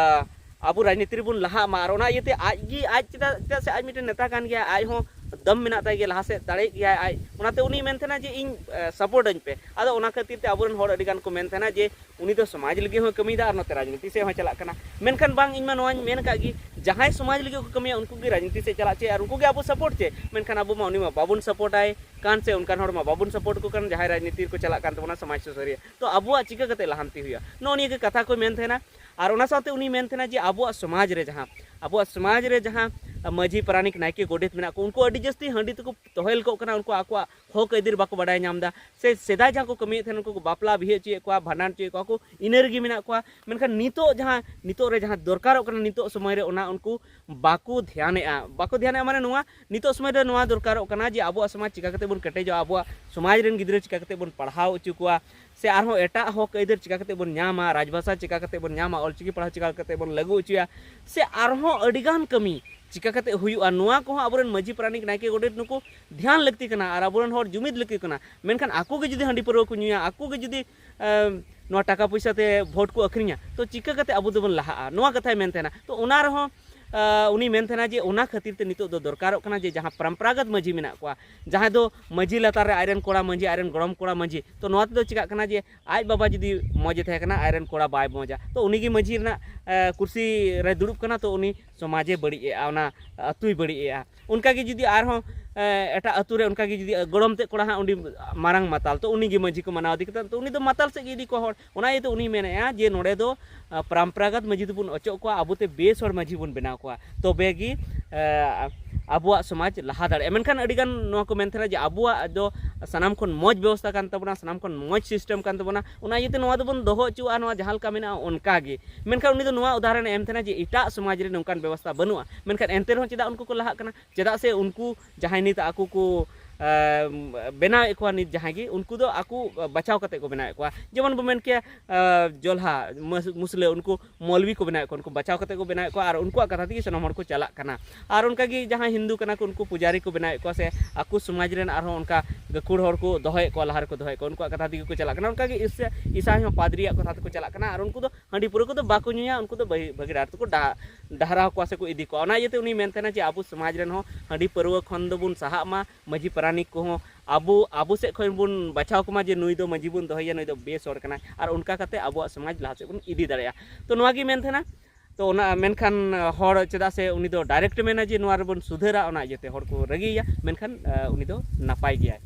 ᱟᱵᱚ ᱨᱟᱡᱽᱱᱤᱛᱤ ᱨᱮᱵᱚᱱ ᱞᱟᱦᱟᱜ ᱢᱟ᱾ ᱟᱨ ᱚᱱᱟ ᱤᱭᱟᱹᱛᱮ ᱟᱡ ᱜᱮ, ᱟᱡ ᱪᱮᱫᱟᱜ, ᱪᱮᱫᱟᱜ ᱥᱮ ᱟᱡ ᱢᱤᱫᱴᱮᱱ ᱱᱮᱛᱟ ᱠᱟᱱ ᱜᱮᱭᱟᱭ, ᱟᱡ ᱦᱚᱸ ᱫᱚᱢ ᱢᱮᱱᱟᱜ ᱛᱟᱭ ᱜᱮᱭᱟ, ᱞᱟᱦᱟ ᱥᱮᱫ ᱫᱟᱲᱮᱭᱟᱜ ᱜᱮᱭᱟᱭ ᱟᱡ᱾ ᱚᱱᱟᱛᱮ ᱩᱱᱤ ᱢᱮᱱ ᱛᱟᱦᱮᱱᱟ ᱡᱮ ᱤᱧ ᱥᱟᱯᱳᱨᱴ ᱟᱹᱧ ᱯᱮ᱾ ᱟᱫᱚ ᱚᱱᱟ ᱠᱷᱟᱹᱛᱤᱨ ᱛᱮ ᱟᱵᱚᱨᱮᱱ ᱦᱚᱲ ᱟᱹᱰᱤ ᱜᱟᱱ ᱠᱚ ᱢᱮᱱ ᱛᱟᱦᱮᱱᱟ ᱡᱮ ᱩᱱᱤ ᱫᱚ ᱥᱚᱢᱟᱡᱽ ᱞᱟᱹᱜᱤᱫ ᱦᱚᱸᱭ ᱠᱟᱹᱢᱤᱭᱮᱫᱟ ᱟᱨ ᱱᱚᱛᱮ ᱨᱟᱡᱽᱱᱤᱛᱤ ᱥᱮᱫ ᱦᱚᱸᱭ ᱪᱟᱞᱟᱜ ᱠᱟᱱᱟ᱾ ᱢᱮᱱᱠᱷᱟᱱ ᱵᱟᱝ, ᱤᱧ ᱢᱟ ᱱᱚᱣᱟᱧ ᱢᱮᱱ ᱟᱠᱟᱫ ᱜᱮ, ᱡᱟᱦᱟᱸᱭ ᱥᱚᱢᱟᱡᱽ ᱞᱟᱹᱜᱤᱫ ᱠᱚ ᱠᱟᱹᱢᱤᱭᱟ, ᱩᱱᱠᱩ ᱜᱮ ᱨᱟᱡᱽᱱᱤᱛᱤ ᱥᱮᱫ ᱪᱟᱞᱟᱜ ᱪᱮ ᱟᱨ ᱩᱱᱠᱩ ᱜᱮ ᱟᱵᱚ ᱥᱟᱯᱳᱨᱴ ᱪᱮ᱾ ᱢᱮᱱᱠᱷᱟᱱ ᱟᱵᱚ ᱢᱟ ᱩᱱᱤ ᱢᱟ ᱵᱟᱵᱚᱱ ᱥᱟᱯᱳᱨᱴ ᱟᱭ ᱠᱟᱱ, ᱥᱮ ᱚᱱᱠᱟᱱ ᱦᱚᱲ ᱢᱟ ᱵᱟᱵᱚᱱ ᱥᱟᱯᱳᱨᱴ ᱠᱚ ᱠᱟᱱ ᱡᱟᱦᱟᱸᱭ ᱨᱟᱡᱽᱱᱤᱛᱤ ᱨᱮᱠᱚ ᱪᱟᱞᱟᱜ ᱠᱟᱱ ᱛᱟᱵᱚᱱᱟ, ᱥᱚᱢᱟᱡᱽ ᱥᱩᱥᱟᱹᱨᱤᱭᱟᱹ᱾ ᱛᱚ ᱟᱵᱚᱣᱟᱜ ᱪᱤᱠᱟᱹ ᱠᱟᱛᱮ ᱞᱟᱦᱟᱱᱛᱤ ᱦᱩᱭᱩᱜᱼᱟ? ᱱᱚᱜᱼᱚ ᱱᱤᱭᱟᱹ ᱜᱮ ᱠᱟᱛᱷᱟ ᱠᱚ ᱢᱮᱱ ᱛᱟᱦᱮᱱᱟ᱾ ᱟᱨ ᱚᱱᱟ ᱥᱟᱶᱛᱮ ᱩᱱᱤ ᱢᱮᱱ ᱛᱟᱦᱮᱱᱟ ᱡᱮ ᱟᱵᱚᱣᱟᱜ ᱥᱚᱢᱟᱡᱽ ᱨᱮ ᱡᱟᱦᱟᱸ, ᱟᱵᱚᱣᱟᱜ ᱥᱚᱢᱟᱡᱽ ᱨᱮ ᱡᱟᱦᱟᱸ ᱢᱟᱹᱡᱷᱤ, ᱯᱟᱨᱟᱱᱤᱠ, ᱱᱟᱭᱠᱮ, ᱜᱚᱰᱮᱛ ᱢᱮᱱᱟᱜ ᱠᱚ, ᱩᱱᱠᱩ ᱟᱹᱰᱤ ᱡᱟᱹᱥᱛᱤ ᱦᱟᱺᱰᱤ ᱛᱮᱠᱚ ᱛᱚᱦᱮᱞ ᱠᱚᱜ ᱠᱟᱱᱟ, ᱩᱱᱠᱩ ᱟᱠᱚᱣᱟᱜ ᱦᱚᱠ ᱟᱹᱭᱫᱟᱹᱨ ᱵᱟᱠᱚ ᱵᱟᱰᱟᱭ ᱧᱟᱢ ᱮᱫᱟ᱾ ᱥᱮ ᱥᱮᱫᱟᱭ ᱡᱟᱦᱟᱸ ᱠᱚ ᱠᱟᱹᱢᱤᱭᱮᱫ ᱛᱟᱦᱮᱱ, ᱩᱱᱠᱩ ᱠᱚ ᱵᱟᱯᱞᱟ ᱵᱤᱦᱟᱹ ᱦᱚᱪᱚᱭᱮᱫ ᱠᱚᱣᱟ, ᱵᱷᱟᱸᱰᱟᱱ ᱦᱚᱪᱚᱭᱮᱫ ᱠᱚᱣᱟ ᱠᱚ, ᱤᱱᱟᱹ ᱨᱮᱜᱮ ᱢᱮᱱᱟᱜ ᱠᱚᱣᱟ᱾ ᱢᱮᱱᱠᱷᱟᱱ ᱱᱤᱛᱚᱜ ᱡᱟᱦᱟᱸ, ᱱᱤᱛᱚᱜ ᱨᱮ ᱡᱟᱦᱟᱸ ᱫᱚᱨᱠᱟᱨᱚᱜ ᱠᱟᱱᱟ ᱱᱤᱛᱚᱜ ᱥᱚᱢᱚᱭ ᱨᱮ, ᱚᱱᱟ ᱩᱱᱠᱩ ᱵᱟᱠᱚ ᱫᱷᱮᱭᱟᱱᱮᱜᱼᱟ᱾ ᱵᱟᱠᱚ ᱫᱷᱮᱭᱟᱱᱮᱜᱼᱟ ᱢᱟᱱᱮ ᱱᱚᱣᱟ, ᱱᱤᱛᱚᱜ ᱥᱚᱢᱚᱭ ᱨᱮ ᱱᱚᱣᱟ ᱫᱚᱨᱠᱟᱨᱚᱜ ᱠᱟᱱᱟ ᱡᱮ ᱟᱵᱚᱣᱟᱜ ᱥᱚᱢᱟᱡᱽ ᱪᱤᱠᱟ ᱠᱟᱛᱮ ᱵᱚᱱ ᱠᱮᱴᱮᱡᱚᱜᱼᱟ, ᱟᱵᱚᱣᱟᱜ ᱥᱚᱢᱟᱡᱽ ᱨᱮᱱ ᱜᱤᱫᱽᱨᱟᱹ ᱪᱤᱠᱟ ᱠᱟᱛᱮ ᱵᱚᱱ ᱯᱟᱲᱦᱟᱣ ᱦᱚᱪᱚ ᱠᱚᱣᱟ, ᱥᱮ ᱟᱨᱦᱚᱸ ᱮᱴᱟᱜ ᱦᱚᱠ ᱟᱹᱭᱫᱟᱹᱨ ᱪᱤᱠᱟ ᱠᱟᱛᱮ ᱵᱚᱱ ᱧᱟᱢᱟ, ᱨᱟᱡᱽᱵᱷᱟᱥᱟ ᱪᱤᱠᱟ ᱠᱟᱛᱮ ᱵᱚᱱ ᱧᱟᱢᱟ, ᱚᱞᱪᱤᱠᱤ ᱯᱟᱲᱦᱟᱣ ᱪᱤᱠᱟ ᱠᱟᱛᱮ ᱵᱚᱱ ᱞᱟᱹᱜᱩ ᱦᱚᱪᱚᱭᱟ, ᱥᱮ ᱟᱨᱦᱚᱸ ᱟᱹᱰᱤᱜᱟᱱ ᱠᱟᱹᱢᱤ, ᱪᱤᱠᱟ ᱠᱟᱛᱮ ᱦᱩᱭᱩᱜᱼᱟ, ᱱᱚᱣᱟ ᱠᱚᱦᱚᱸ ᱟᱵᱚᱨᱮᱱ ᱢᱟᱹᱡᱷᱤ ᱯᱟᱨᱟᱱᱤᱠ ᱱᱟᱭᱠᱮ ᱜᱚᱰᱮᱛ ᱱᱩᱠᱩ ᱫᱷᱮᱭᱟᱱ ᱞᱟᱹᱠᱛᱤ ᱠᱟᱱᱟ᱾ ᱟᱨ ᱟᱵᱚᱨᱮᱱ ᱦᱚᱲ ᱡᱩᱢᱤᱫ ᱞᱟᱹᱠᱛᱤ ᱠᱟᱱᱟ᱾ ᱢᱮᱱᱠᱷᱟᱱ ᱟᱠᱚ ᱜᱮ ᱡᱩᱫᱤ ᱦᱟᱺᱰᱤ ᱯᱟᱹᱨᱣᱟᱹ ᱠᱚ ᱧᱩᱭᱟ, ᱟᱠᱚ ᱜᱮ ᱡᱩᱫᱤ ᱮᱢ, ᱱᱚᱣᱟ ᱴᱟᱠᱟ ᱯᱚᱭᱥᱟ ᱛᱮ ᱵᱷᱳᱴ ᱠᱚ ᱟᱹᱠᱷᱨᱤᱧᱟ, ᱛᱚ ᱪᱤᱠᱟᱹ ᱠᱟᱛᱮ ᱟᱵᱚ ᱫᱚᱵᱚᱱ ᱞᱟᱦᱟᱜᱼᱟ? ᱱᱚᱣᱟ ᱠᱟᱛᱷᱟᱭ ᱢᱮᱱ ᱛᱟᱦᱮᱱᱟ᱾ ᱛᱚ ᱚᱱᱟ ᱨᱮᱦᱚᱸ ᱮ, ᱩᱱᱤ ᱢᱮᱱ ᱛᱟᱦᱮᱱᱟ ᱡᱮ ᱚᱱᱟ ᱠᱷᱟᱹᱛᱤᱨ ᱛᱮ ᱱᱤᱛᱚᱜ ᱫᱚ ᱫᱚᱨᱠᱟᱨᱚᱜ ᱠᱟᱱᱟ ᱡᱮ ᱡᱟᱦᱟᱸ ᱯᱚᱨᱚᱢᱯᱚᱨᱟᱜᱚᱛ ᱢᱟᱹᱡᱷᱤ ᱢᱮᱱᱟᱜ ᱠᱚᱣᱟ, ᱡᱟᱦᱟᱸᱭ ᱫᱚ ᱢᱟᱹᱡᱷᱤ ᱞᱟᱛᱟᱨ ᱨᱮ ᱟᱡᱨᱮᱱ ᱠᱚᱲᱟ ᱢᱟᱹᱡᱷᱤ, ᱟᱡᱨᱮᱱ ᱜᱚᱲᱚᱢ ᱠᱚᱲᱟ ᱢᱟᱹᱡᱷᱤ, ᱛᱚ ᱱᱚᱣᱟ ᱛᱮᱫᱚ ᱪᱤᱠᱟᱜ ᱠᱟᱱᱟ ᱡᱮ ᱟᱡ ᱵᱟᱵᱟ ᱡᱩᱫᱤ ᱢᱚᱡᱽ ᱮ ᱛᱟᱦᱮᱸ ᱠᱟᱱᱟ, ᱟᱡᱨᱮᱱ ᱠᱚᱲᱟ ᱵᱟᱭ ᱢᱚᱡᱟ, ᱛᱚ ᱩᱱᱤᱜᱮ ᱢᱟᱹᱡᱷᱤ ᱨᱮᱱᱟᱜ, ᱮ, ᱠᱩᱨᱥᱤ ᱨᱮ ᱫᱩᱲᱩᱵ ᱠᱟᱱᱟ, ᱛᱚ ᱩᱱᱤ ᱥᱚᱢᱟᱡᱮ ᱵᱟᱹᱲᱤᱡ ᱮᱜᱼᱟ, ᱚᱱᱟ ᱟᱹᱛᱩᱭ ᱵᱟᱹᱲᱤᱡ ᱮᱜᱼᱟ᱾ ᱚᱱᱠᱟᱜᱮ ᱡᱩᱫᱤ ᱟᱨᱦᱚᱸ, ᱮ, ᱮᱴᱟᱜ ᱟᱹᱛᱩ ᱨᱮ ᱚᱱᱠᱟᱜᱮ ᱡᱩᱫᱤ ᱜᱚᱲᱚᱢ ᱛᱮᱫ ᱠᱚᱲᱟ ᱦᱟᱸᱜ ᱩᱱᱤ ᱢᱟᱨᱟᱝ ᱢᱟᱛᱟᱞ, ᱛᱚ ᱩᱱᱤᱜᱮ ᱢᱟᱹᱡᱷᱤ ᱠᱚ ᱢᱟᱱᱟᱣ ᱤᱫᱤ ᱠᱟᱛᱮ, ᱛᱚ ᱩᱱᱤ ᱫᱚ ᱢᱟᱛᱟᱞ ᱥᱮᱫ ᱜᱮ ᱤᱫᱤ ᱠᱚᱣᱟ ᱦᱚᱲ᱾ ᱚᱱᱟ ᱤᱭᱟᱹᱛᱮ ᱩᱱᱤ ᱢᱮᱱᱮᱫᱼᱟ ᱡᱮ ᱱᱚᱰᱮ ᱫᱚ, ᱟ, ᱯᱚᱨᱚᱢᱯᱚᱨᱟᱜᱚᱛ ᱢᱟᱹᱡᱷᱤ ᱫᱚᱵᱚᱱ ᱚᱪᱚᱜ ᱠᱚᱣᱟ, ᱟᱵᱚᱛᱮ ᱵᱮᱥ ᱦᱚᱲ ᱢᱟᱹᱡᱷᱤ ᱵᱚᱱ ᱵᱮᱱᱟᱣ ᱠᱚᱣᱟ, ᱛᱚᱵᱮ ᱜᱮ, ᱮ, ᱟᱵᱚᱣᱟᱜ ᱥᱚᱢᱟᱡᱽ ᱞᱟᱦᱟ ᱫᱟᱲᱮᱭᱟᱜᱼᱟ᱾ ᱢᱮᱱᱠᱷᱟᱱ ᱟᱹᱰᱤᱜᱟᱱ ᱱᱚᱣᱟ ᱠᱚ ᱢᱮᱱ ᱛᱟᱦᱮᱱᱟ ᱡᱮ ᱟᱵᱚᱣᱟᱜ ᱫᱚ ᱥᱟᱱᱟᱢ ᱠᱷᱚᱱ ᱢᱚᱡᱽ ᱵᱮᱵᱚᱥᱛᱷᱟ ᱠᱟᱱ ᱛᱟᱵᱚᱱᱟ, ᱥᱟᱱᱟᱢ ᱠᱷᱚᱱ ᱢᱚᱡᱽ ᱥᱤᱥᱴᱮᱢ ᱠᱟᱱ ᱛᱟᱵᱚᱱᱟ, ᱚᱱᱟ ᱤᱭᱟᱹᱛᱮ ᱱᱚᱣᱟ ᱫᱚᱵᱚᱱ ᱫᱚᱦᱚ ᱦᱚᱪᱚᱣᱟᱜᱼᱟ, ᱱᱚᱣᱟ ᱡᱟᱦᱟᱸ ᱞᱮᱠᱟ ᱢᱮᱱᱟᱜᱼᱟ ᱚᱱᱠᱟ ᱜᱮ᱾ ᱢᱮᱱᱠᱷᱟᱱ ᱩᱱᱤ ᱫᱚ ᱱᱚᱣᱟ ᱩᱫᱟᱦᱚᱨᱚᱱᱮ ᱮᱢ ᱛᱟᱦᱮᱱᱟ ᱡᱮ ᱮᱴᱟᱜ ᱥᱚᱢᱟᱡᱽ ᱨᱮ ᱱᱚᱝᱠᱟᱱ ᱵᱮᱵᱚᱥᱛᱷᱟ ᱵᱟᱹᱱᱩᱜᱼᱟ, ᱢᱮᱱᱠᱷᱟᱱ ᱮᱱᱛᱮ ᱨᱮᱦᱚᱸ ᱪᱮᱫᱟᱜ ᱩᱱᱠᱩ ᱠᱚ ᱞᱟᱦᱟᱜ ᱠᱟᱱᱟ? ᱪᱮᱫᱟᱜ ᱥᱮ ᱩᱱᱠᱩ ᱡᱟᱦᱟᱸᱭ ᱱᱤᱛ ᱟᱠᱚ ᱠᱚ, ᱮ, ᱵᱮᱱᱟᱣᱮᱫ ᱠᱚᱣᱟ, ᱱᱤᱛ ᱡᱟᱦᱟᱸᱭ ᱜᱮ, ᱩᱱᱠᱩ ᱫᱚ ᱟᱠᱚ ᱵᱟᱪᱷᱟᱣ ᱠᱟᱛᱮ ᱠᱚ ᱵᱮᱱᱟᱣᱮᱫ ᱠᱚᱣᱟ᱾ ᱡᱮᱢᱚᱱ ᱵᱚ ᱢᱮᱱ ᱠᱮᱭᱟ, ᱮ, ᱡᱚᱞᱦᱟ ᱢᱩᱥ-, ᱢᱩᱥᱞᱟᱹ, ᱩᱱᱠᱩ ᱢᱚᱞᱣᱤ ᱠᱚ ᱵᱮᱱᱟᱣᱮᱫ ᱠᱚᱣᱟ, ᱩᱱᱠᱩ ᱵᱟᱪᱷᱟᱣ ᱠᱟᱛᱮ ᱠᱚ ᱵᱮᱱᱟᱣᱮᱫ ᱠᱚᱣᱟ ᱟᱨ ᱩᱱᱠᱩᱣᱟᱜ ᱠᱟᱛᱷᱟ ᱛᱮᱜᱮ ᱥᱟᱱᱟᱢ ᱦᱚᱲ ᱠᱚ ᱪᱟᱞᱟᱜ ᱠᱟᱱᱟ᱾ ᱟᱨ ᱚᱱᱠᱟᱜᱮ ᱡᱟᱦᱟᱸᱭ ᱦᱤᱱᱫᱩ ᱠᱟᱱᱟ ᱠᱚ, ᱩᱱᱠᱩ ᱯᱩᱡᱟᱨᱤ ᱠᱚ ᱵᱮᱱᱟᱣᱮᱫ ᱠᱚᱣᱟ, ᱥᱮ ᱟᱠᱚ ᱥᱚᱢᱟᱡᱽ ᱨᱮᱱ ᱟᱨᱦᱚᱸ ᱚᱱᱠᱟ ᱜᱟᱹᱠᱷᱩᱲ ᱦᱚᱲ ᱠᱚ ᱫᱚᱦᱚᱭᱮᱫ ᱠᱚᱣᱟ, ᱞᱟᱦᱟ ᱨᱮᱠᱚ ᱫᱚᱦᱚᱭᱮᱫ ᱠᱚᱣᱟ, ᱩᱱᱠᱩᱣᱟᱜ ᱠᱟᱛᱷᱟ ᱛᱮᱜᱮ ᱠᱚ ᱪᱟᱞᱟᱜ ᱠᱟᱱᱟ᱾ ᱚᱱᱠᱟᱜᱮ ᱤᱥᱟ-, ᱤᱥᱟᱭ ᱦᱚᱸ ᱯᱟᱫᱽᱨᱤᱭᱟᱜ ᱠᱟᱛᱷᱟ ᱛᱮᱠᱚ ᱪᱟᱞᱟᱜ ᱠᱟᱱᱟ᱾ ᱟᱨ ᱩᱱᱠᱩ ᱫᱚ ᱦᱟᱺᱰᱤ ᱯᱟᱹᱣᱨᱟᱹ ᱠᱚᱫᱚ ᱵᱟᱠᱚ ᱧᱩᱭᱟ, ᱩᱱᱠᱩ ᱫᱚ ᱵᱷᱟᱹᱜᱤ, ᱵᱷᱟᱹᱜᱤ ᱰᱟᱦᱟᱨ ᱛᱮᱠᱚ ᱰᱟᱦ-, ᱰᱟᱦᱟᱨᱟᱣ ᱠᱚᱣᱟ ᱥᱮᱠᱚ ᱤᱫᱤ ᱠᱚᱣᱟ᱾ ᱚᱱᱟ ᱤᱭᱟᱹᱛᱮ ᱩᱱᱤ ᱢᱮᱱ ᱛᱟᱦᱮᱱᱟ ᱡᱮ ᱟᱵᱚ ᱥᱚᱢᱟᱡᱽ ᱨᱮᱱ ᱦᱚᱸ ᱦᱟᱺᱰᱤ ᱯᱟᱹᱨᱣᱟᱹ ᱠᱷᱚᱱ ᱫᱚᱵᱚᱱ ᱥᱟᱦᱟᱜ ᱢᱟ, ᱢᱟᱹᱡᱷᱤ ᱯᱟᱨᱟᱱᱤᱠ ᱠᱚᱦᱚᱸ ᱟᱵᱚ, ᱟᱵᱚ ᱥᱮᱫ ᱠᱷᱚᱱ ᱵᱚᱱ ᱵᱟᱪᱷᱟᱣ ᱠᱚᱢᱟ ᱡᱮ ᱱᱩᱭ ᱫᱚ ᱢᱟᱹᱡᱷᱤ ᱵᱚᱱ ᱫᱚᱦᱚᱭᱮᱭᱟ, ᱱᱩᱭ ᱫᱚ ᱵᱮᱥ ᱦᱚᱲ ᱠᱟᱱᱟᱭ, ᱟᱨ ᱚᱱᱠᱟ ᱠᱟᱛᱮ ᱟᱵᱚᱣᱟᱜ ᱥᱚᱢᱟᱡᱽ ᱞᱟᱦᱟ ᱥᱮᱫ ᱵᱚᱱ ᱤᱫᱤ ᱫᱟᱲᱮᱭᱟᱜᱼᱟ᱾ ᱛᱚ ᱱᱚᱣᱟ ᱜᱮ ᱢᱮᱱ ᱛᱟᱦᱮᱱᱟ᱾ ᱛᱚ ᱚᱱᱟ ᱢᱮᱱᱠᱷᱟᱱ ᱦᱚᱲ ᱪᱮᱫᱟᱜ ᱥᱮ ᱩᱱᱤ ᱫᱚ direct ᱢᱮᱱᱟ ᱡᱮ ᱱᱚᱣᱟ ᱨᱮᱵᱚᱱ ᱥᱩᱫᱷᱟᱹᱨᱟ, ᱚᱱᱟ ᱤᱭᱟᱹᱛᱮ ᱦᱚᱲ ᱠᱚ ᱨᱟᱹᱜᱤᱭᱮᱭᱟ, ᱢᱮᱱᱠᱷᱟᱱ, ᱟ, ᱩᱱᱤ ᱫᱚ ᱱᱟᱯᱟᱭ ᱜᱮᱭᱟᱭ᱾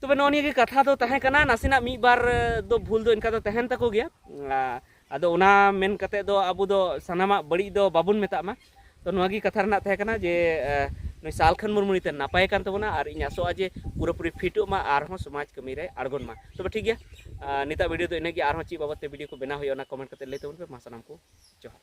ᱛᱚᱵᱮ ᱱᱚᱜᱼᱚ ᱱᱤᱭᱟᱹ ᱜᱮ ᱠᱟᱛᱷᱟ ᱫᱚ ᱛᱟᱦᱮᱸ ᱠᱟᱱᱟ, ᱱᱟᱥᱮᱱᱟᱜ ᱢᱤᱫ ᱵᱟᱨ, ᱮ, ᱫᱚ ᱵᱷᱩᱞ ᱫᱚ ᱤᱱᱠᱟ ᱫᱚ ᱛᱟᱦᱮᱱ ᱛᱟᱠᱚ ᱜᱮᱭᱟ᱾ ᱟ, ᱟᱫᱚ ᱚᱱᱟ ᱢᱮᱱ ᱠᱟᱛᱮ ᱫᱚ ᱟᱵᱚ ᱫᱚ ᱥᱟᱱᱟᱢᱟᱜ ᱵᱟᱹᱲᱤᱡ ᱫᱚ ᱵᱟᱵᱚᱱ ᱢᱮᱛᱟᱜ ᱢᱟ᱾ ᱛᱚ ᱱᱚᱣᱟ ᱜᱮ ᱠᱟᱛᱷᱟ ᱨᱮᱱᱟᱜ ᱛᱟᱦᱮᱸ ᱠᱟᱱᱟ ᱡᱮ, ᱮ, ᱱᱩᱭ ᱥᱟᱞᱠᱷᱟᱱ ᱢᱩᱨᱢᱩ ᱱᱤᱛᱮ ᱱᱟᱯᱟᱭ ᱠᱟᱱ ᱛᱟᱵᱚᱱᱟ ᱟᱨ ᱤᱧ ᱟᱥᱚᱜᱼᱟ ᱡᱮ ᱯᱩᱨᱟᱹᱯᱩᱨᱤ ᱯᱷᱤᱴᱚᱜ ᱢᱟ, ᱟᱨᱦᱚᱸ ᱥᱚᱢᱟᱡᱽ ᱠᱟᱹᱢᱤ ᱨᱮ ᱟᱬᱜᱚᱱ ᱢᱟ᱾ ᱛᱚᱵᱮ ᱴᱷᱤᱠ ᱜᱮᱭᱟ, ᱟ, ᱱᱤᱛᱟᱜ video ᱫᱚ ᱤᱱᱟᱹᱜ ᱜᱮ, ᱟᱨᱦᱚᱸ ᱪᱮᱫ ᱵᱟᱵᱚᱫ ᱛᱮ video ᱠᱚ ᱵᱮᱱᱟᱣ ᱦᱩᱭᱩᱜᱼᱟ ᱚᱱᱟ comment ᱠᱟᱛᱮ ᱞᱟᱹᱭ ᱛᱟᱵᱚᱱ ᱯᱮ᱾ ᱢᱟ ᱥᱟᱱᱟᱢ ᱠᱚ ᱡᱚᱦᱟᱨ᱾